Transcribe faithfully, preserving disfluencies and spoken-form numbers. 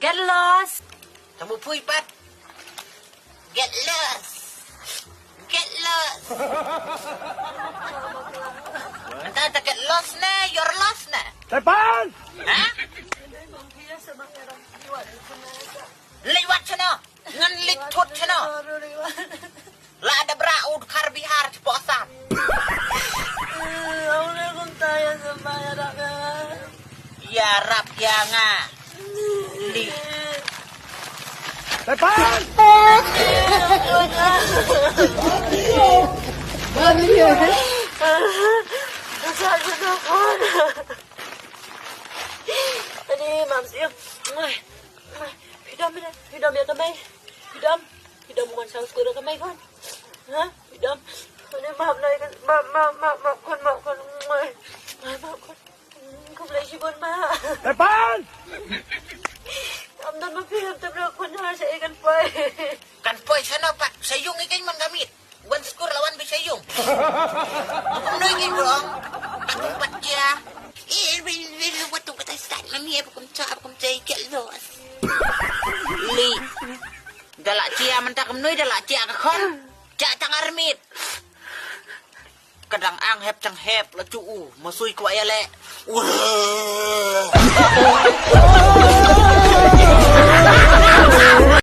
Get lost. Kamu pui pat. Get lost. Get lost. Anta ta get lost ne, you're lost ne. Tepan! Ha? Liwat sino. Ngan lit thut sino. La da bra ud khar Bihar chepo Assam. Ïa rap ïa nga. Li. Tepan! Ani mam siap. Phi dom, phi dom ïa ka mei. Phi dom. Phi dom mon sang skul ka mei kon. Ha? Phi dom. Ani map lai kan. Map, map, map, map kon, map kon. Map, map kon. Khublei shibun ma. Tepan! Am don ma phi am teblo kon ha sa kan poi. Kan poi sano pat. Sa yung ikan man gamit. Wan skul lawan bi sa yung. Noi ki bro. Aku pat kia. Eh, bil bil waktu kata start mami apa kum cha apa kum cha ikat los. Li. Dalak cia mentah kem noi dalak cia ke kon. Cak tang armit. Kadang ang hep cang hep la cu u masui kuat ya le. Wah.